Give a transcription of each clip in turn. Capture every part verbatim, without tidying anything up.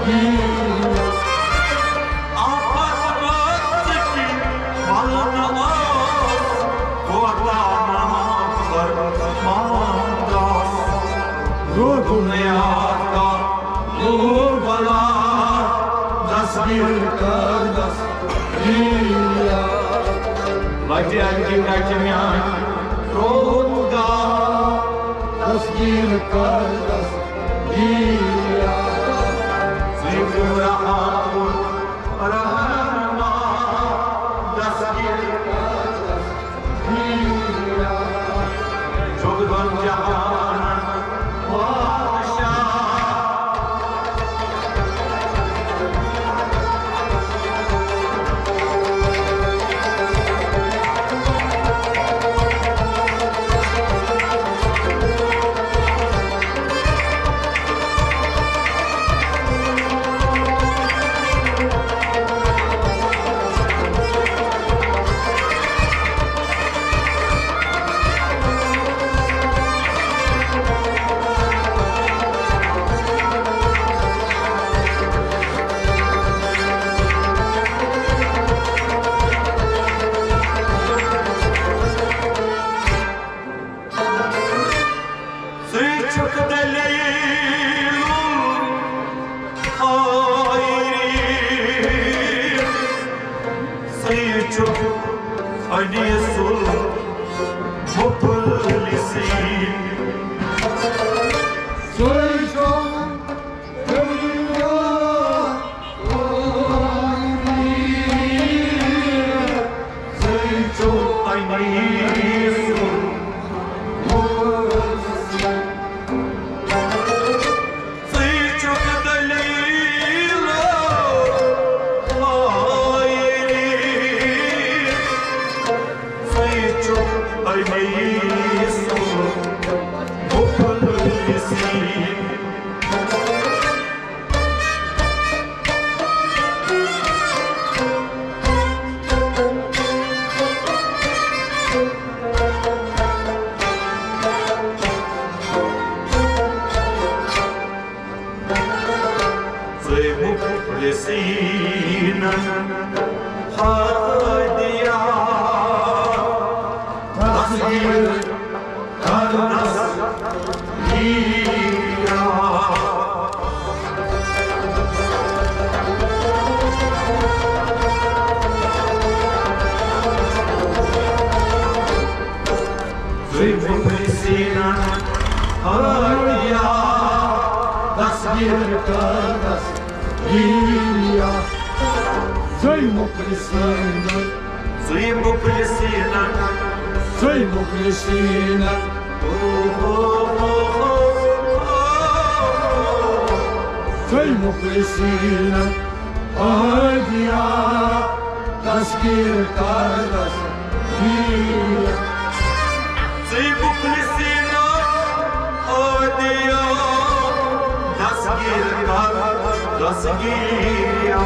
آفت وٲژ کہِ ولنہٕ ٲس، کوتاہ نام فرمان داس۔ روزُن یاد کا لوگ بلا، دستگیر کر دستگیر۔ لگے اکی کچھ میان روزگار، دستگیر کر دستگیر۔ ذکر رحم رحمان، دستگیر کر دستگیر۔ جگدن جہان بادشاہ۔ ژٕے چھُکھ دٔلیٖل خٲیری، ژٕے چھُکھ انیس المفلسین۔ ژٕے چھُکھ ژٕے مُخلصیٖنَن ہدیہ، تصویر کرنس گیرا۔ ژٕے مُخلصیٖنَن ہدیہ، تصویر کرنس گیرا۔ ژٕے مُخلصیٖنَن، ژٕے مُخلصیٖنَن، ژٕے مُخلصیٖنَن، ژٕے مُخلصیٖنَن ہدیہ، تصویر کرنس گیرا۔ ژٕے مُخلصیٖنَن ہدیہ، تصویر کرنس گیرا۔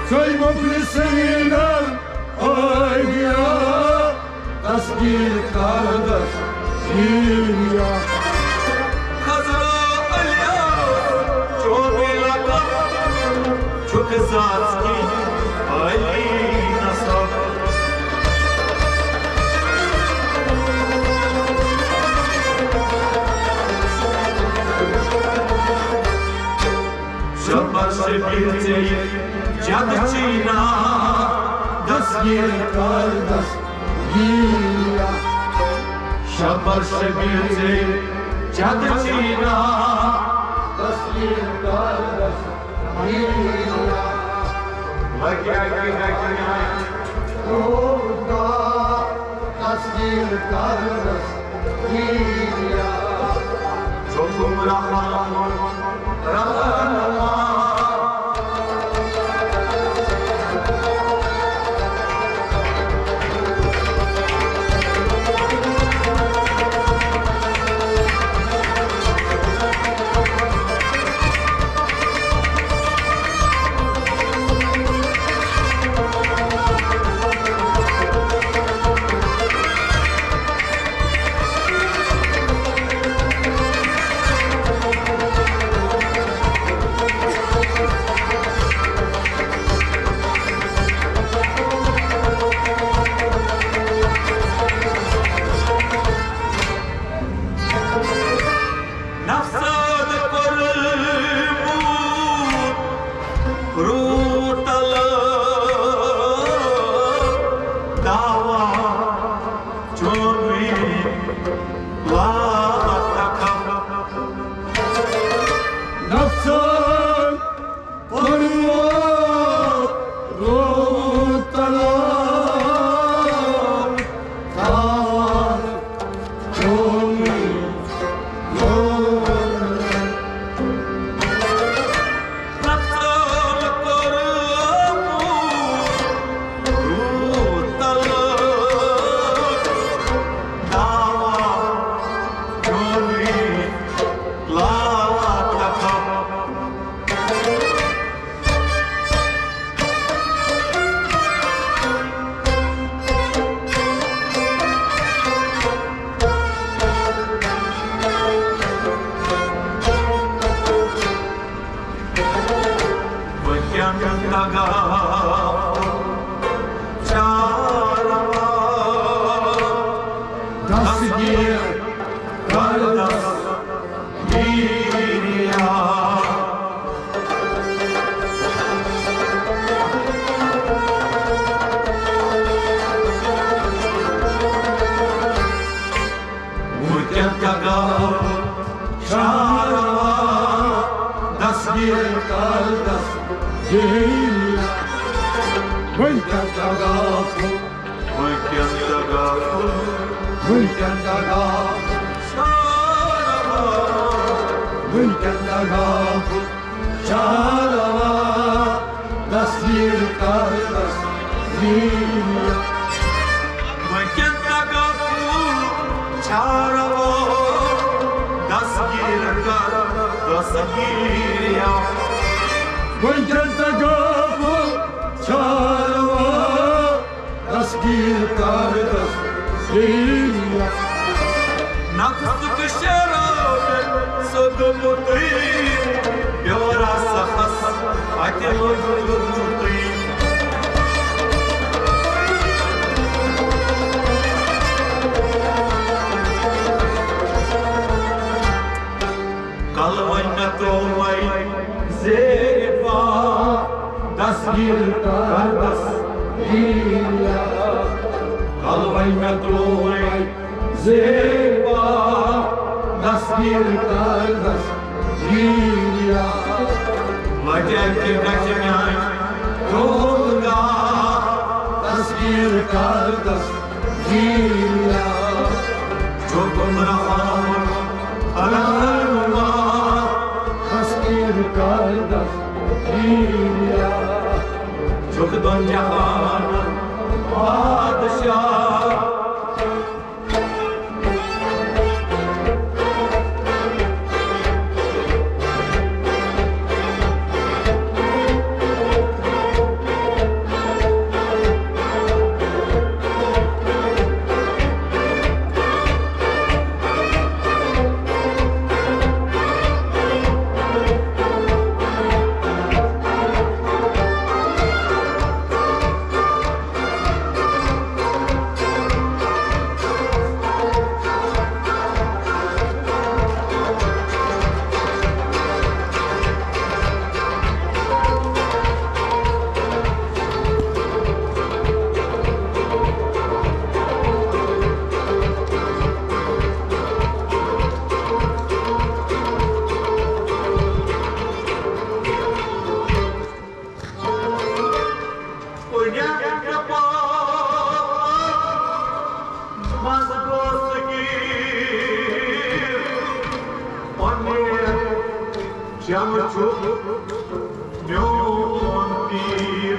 ژٕے مُخلصیٖنَن ہدیہ، تصویر کرنس گیرا۔ خضرا الیاس چوبی لقب چھُکھ زاژ کی علی نسب۔ شبر شبیر ژے جد چینا، دستگیر کر دستگیریا۔ شبر شبیر ژے جد چینا، دستگیر کر دستگیریا۔ لگیا کی لگیا روزگار، دستگیر کر دستگیریا۔ چوکم رحمان، رحمان۔ تگا چاروا دستگیر کردس گیریا۔ وٕنکٮ۪ن تگا شاروا دستگیر کردس گیریا۔ وٕنکٮ۪ن تگا وٕنکٮ۪ن تگا وٕنکٮ۪ن تگا شاروا۔ وٕنکٮ۪ن تگا شاروا دستگیر کردس گیریا۔ وٕنکٮ۪ن تگا شاروا دستگیر کردس گیریا۔ وٕنکٮ۪ن تگا شاروا دستگیر کردس گیریا۔ نقصُک شراب سوٚدمُتٕے، پیورا سخس اتہِ لوٚگمُتٕے۔ کلہٕ وۄنۍ مےٚ ترٛوومَے زیرِ پا دستگیر کردس گیریا۔ کلہٕ وۄنۍ مےٚ ترٛوومَے زیرِ پا دستگیر کردس گیریا۔ لجہ کہِ گژھِ میانہِ روزگار دستگیر کردس گیریا۔ چھُ گمراہن رہنما دستگیر کردس گیریا۔ چھُکھ دۄن جہانن بادشاہ۔ چم چھُ میون پیر۔